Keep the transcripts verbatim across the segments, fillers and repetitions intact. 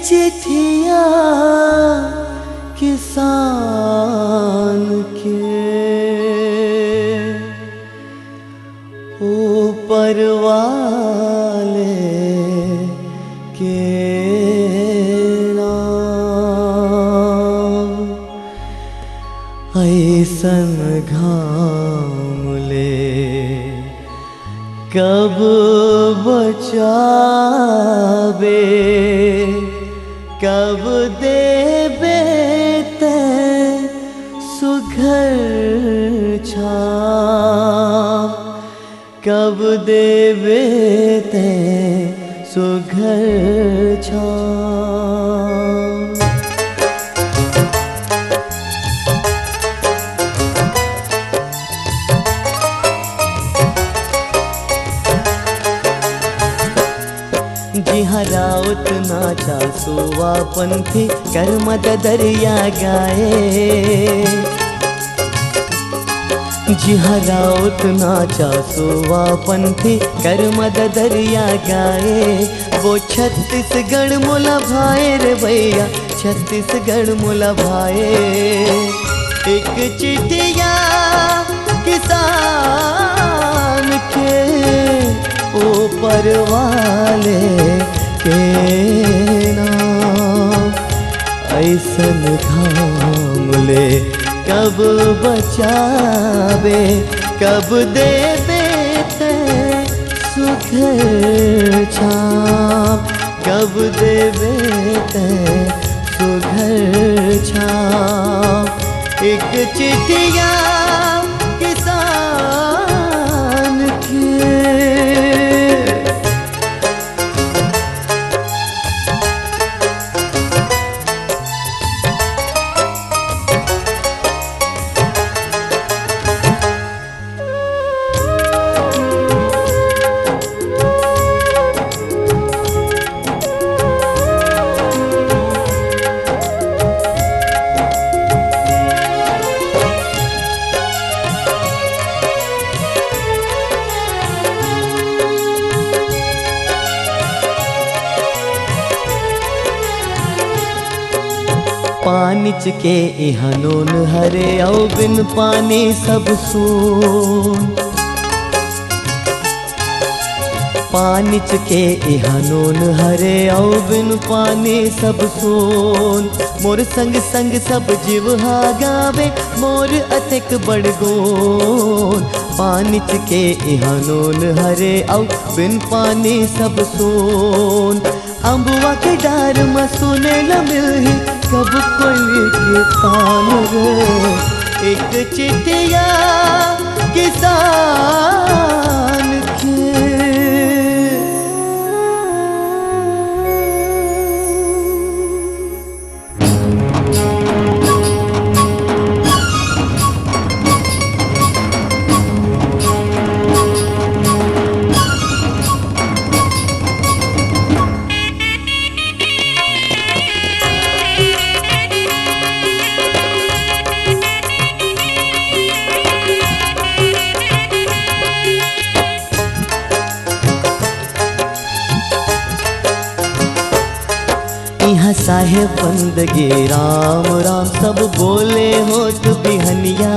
चिट्ठिया किसान के, ऊपर वाले के नाम। ऐसन घाम ले कब बचाबे, कब देबे तैं सुघर छाँव, कब देबे तैं सुघर छाँव। जिहाँ राउत नाचा सुवा पंथी, करम ददरिया गाए। जिहाँ राउत नाचा सुवा पंथी, करम ददरिया गाए। वो छत्तीसगढ़ मोला भाए रे भैया, छत्तीसगढ़ मोला भाए। एक चिट्ठिया किसान के, ऊपर वाले के नाम। ऐसन घाम ले कब बचाबे, कब देबे तैं सुघर छाँव, कब देबे तैं सुघर छाँव। एक चिट्ठिया किसान के। पानिच के इहाँ नून हरे, अउ बिन पानी सब सून। पानिच के इहाँ नून हरे, अउ बिन पानी सब सून। मोर संग संग सब जीव हा गावे, मोर अतेक बड़ गुन। पानिच के इहाँ नून हरे, अउ बिन पानी सब सून। अम्बवा के डार म सुने ल मिलही, कब कोई के तान रे। एक चिट्ठिया किसान के। इहाँ साहेब बंद गे राम राम, सब बोले होत बिहनिया।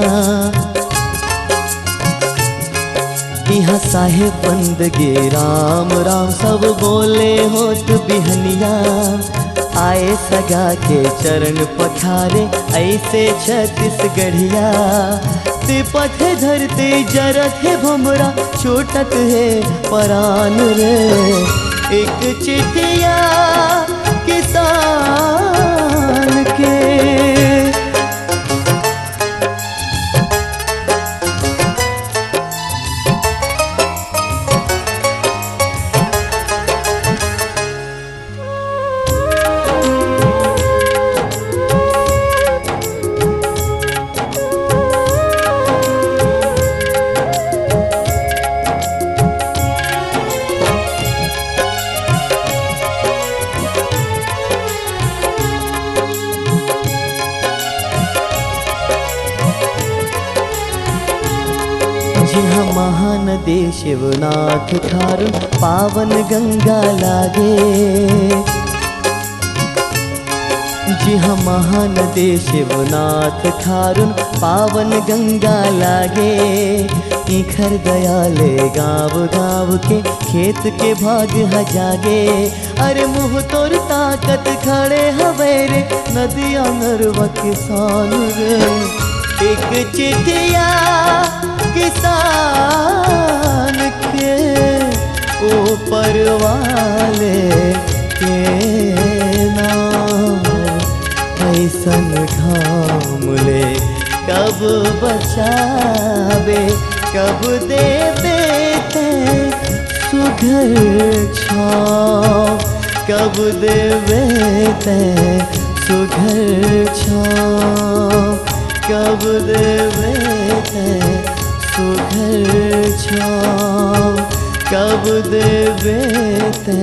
इहाँ साहेब बंद गे राम राम, सब बोले होत बिहनिया। आए सगा के चरण पखारे, ऐसे छत्तीसगढ़िया। तिपत हे धरती, जरत हे भमरा, छूटत हे परान रे। एक चिट्ठिया किसान के। जिहाँ महानदी शिवनाथ खारून पावन गंगा लागे। कि हम महानदी शिवनाथ खारुन पावन गंगा लागे। इखर दया ले गाँव गाँव के खेत के भाग ह जागे। अरे मुँह तोर ताकत खड़े हवे रे नदिया नरवा किसान रे। एक चिट्ठिया किसान के ऊपर वाले के नाम। ऐसन घाम ले कब बचाबे, कब देबे ते सुघर छाँव, कब देबे ते सुघर छाँव, कब देबे ते सुघर छाँव, कब देबे ते